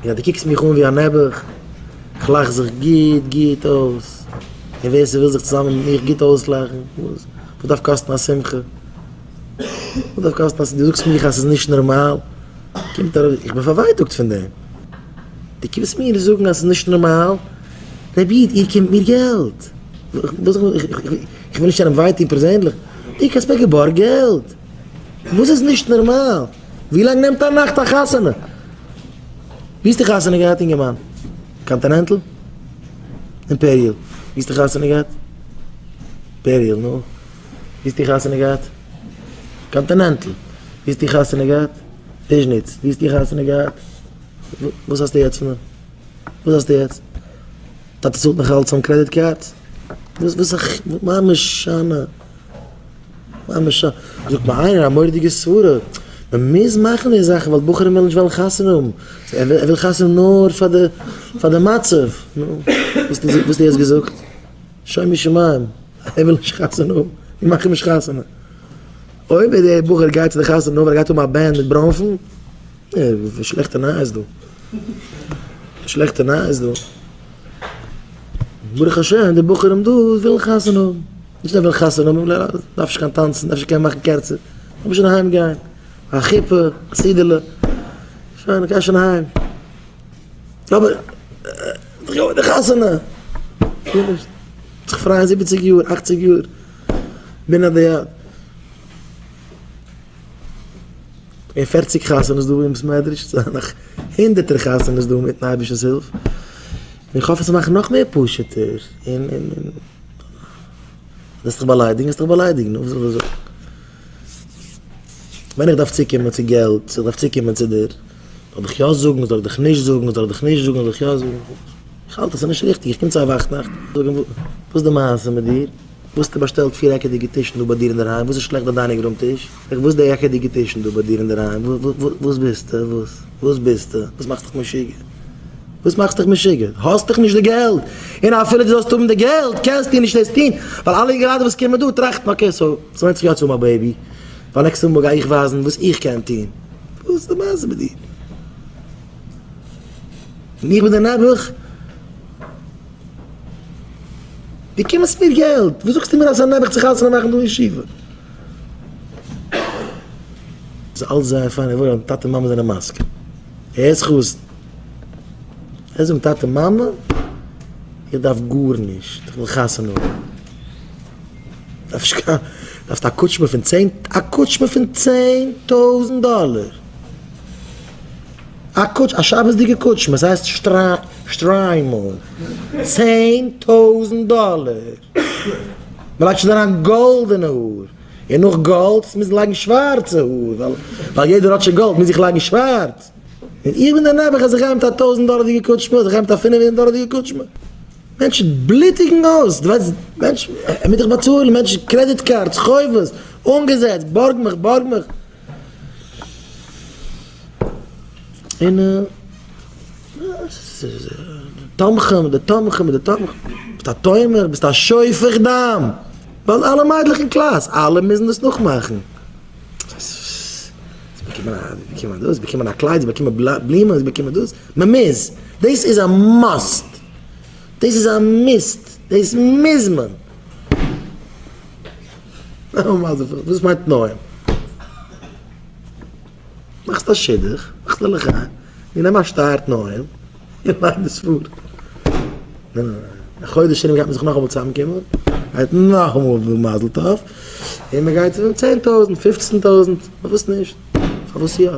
און אז דו קוקסט מיך אן ווי א נעבעך, איך לאך זיך גוט גוט אויס, און ווער ס'וויל זיך צוזאמען מיט מיך גוט אויסלאכן, וואס וואס דארף קאסטן א שמחה? וואס דארף קאסטן א שמחה? דו זאגסט מיך אז ס'איז נישט נארמאל, קומט ארויס, איך בין פארווייטאגט פון דעם. דו קומסט מיר זאגן אז ס'איז נישט נארמאל? רבי איד, איר קומט מיר געלט! איך וויל נישט יענעם וויי טון פערזענליך, דו קענסט מיר געבארגט געלט! וואס איז נישט נארמאל? ווי לאנג נעמט א נאכט א חתונה? ווי האסטו חתונה געהאט אינגערמאן? קאנטינענטל? אימפעריעל? ווי האסטו חתונה געהאט? אימפעריעל, נו. ווי האסטו חתונה געהאט? קאנטינענטל. ווי האסטו חתונה געהאט? וויזשניץ. ווי האסטו חתונה געהאט? וואס האסטו יעצט פון דעם? וואס האסטו יעצט? טאטע צאלט נאך אלץ אן credit cards? וואס וואס איך מה משנה? מה משנה? זאגט מיר איינער א מורא'דיגע סברה, מען מוז מאכן די זאכן ווייל בחורים וועלן נישט וועלן חתונה האבן, ער וויל חתונה האבן נאר פאר די פאר די מצב, נו, וואס האסטו יעצט געזאגט? שומו שמים, ער וויל נישט חתונה האבן, מיר מאכן נישט חתונה. אויב דער בחור גייט צו די חתונה נאר ווייל ער גייט האבן א band מיט ברוינפן, שלעכטע נייעס דא. שלעכטע נייעס דא. ברוך השם די בחורים דא ווילן חתונה האבן. נישט נאר ווילן חתונה האבן, דארף נישט קיין טאנצן, דארף נישט קיין מאכן קערצער. לאמיר שוין אהיים גיין. א חופה, א סעודה'לע. שוין, גיי שוין אהיים. אבער, די חתונה. זיך פרייען זיבעציג יאר, אכציג יאר. בין א דיין. און פערציג חתונות דא אין בית מדרש, ס'זענען נאך הונדערטער חתונות דא מיטן אייבערשטנ'ס הילף, און איך האף עס צו מאכן נאך מער פשוט'ער, און און און וועסט דיך באליידיגן, וועסט דיך באליידיגן, נו וואס זאל איך זאגן. ווען איך דארף צוקומען צו געלט, איך דארף צוקומען צו דיר, זאל איך יא זאגן, זאל איך דיך נישט זאגן, זאל איך דיך נישט זאגן, זאל איך יא זאגן, איך האלט אז ס'איז נישט ריכטיג, איך קום צו א וואכטנאכט, זאג אים, וואס איז די מעשה מיט דיר? וואס האסטו באשטעלט פיר עקעדיגע טישן דא ביי דיר אינדערהיים? וואס איז שלעכט די dining room טיש? איך וואס די עקעדיגע טישן דא ביי דיר אינדערהיים? וואס ביסטו? וואס? וואס ביסטו? וואס מאכסט דיך משוגע? וואס מאכסט דיך משוגע? האסט דאך נישט די געלט! און אפילו דו זאלסט האבן די געלט קענסטו נישט דאס טון, ווייל אלע אינגעלייט וואס קומען דא טראכטן okay so ס'לוינט זיך יא צו האבן א baby, ווייל נעקסטע מאל גיי איך ווייזן וואס איך קען טון. וואס איז די מעשה מיט דיר? און איך בין דער נעבעך? דו קומסט מיר געלט, וואס זאגסטו מיר אז ס'איז א נעבעך צו חתונה מאכן דא אין ישיבה? ס'איז אלץ זייער פיין און וואויל אז טאטע מאמע זענען מסכים. ער איז חתן. ער זאגט טאטע מאמע, איך דארף גארנישט, איך וויל חתונה האבן. דארף נישט קיין, דארפסט א קוטשמע פון צען, א קוטשמע פון 10,000 דאלער. א קוטש, א שבת'דיגע קוטשמע, ס'הייסט שטריימל, 10,000 דאלער. מ'לייגט שוין אריין גאלדענע האר, און נאך גאלד מוז מען לייגן שווארצע האר, ווייל ווייל יעדער האט שוין גאלד מוז איך לייגן שווארץ. און איך בין דער נעבעך אז איך גיי מיט א טויזנט דאלערדיגע קוטשמע, אדער איך גיי מיט א 500 דאלערדיגע קוטשמע. מענטשן בלוטיגן אויס, דו ווייסט, מענטשן, ער מוז דאך באצאלן, מענטשן credit cards, חובות, אנגעזעצט, בארג מיך, בארג מיך. און תומכים, די תומכים, די תומכים, ביסט א תומך, ביסט א שופך דם, ווייל אלע מיידלעך אין קלאס, אלע מוזן דאס נאכמאכן. זיי באקומען א, זיי באקומען דאס, זיי באקומען א קלייד, זיי באקומען בלומען, זיי באקומען דאס, מען מוז, דאס איז א must, דאס איז א must, דאס מוז מען. וואס מיינט תנאים? מאכסט א שידוך, מאכסט א לחיים, און נעם א שטר תנאים, און לייג דאס פאר. א חודש ארום גייט מען זיך נאכאמאל צוזאמקומען, גייט נאכאמאל מזל טוב, און מען גייט צו 10,000, 15,000, פארוואס נישט? פארוואס יא?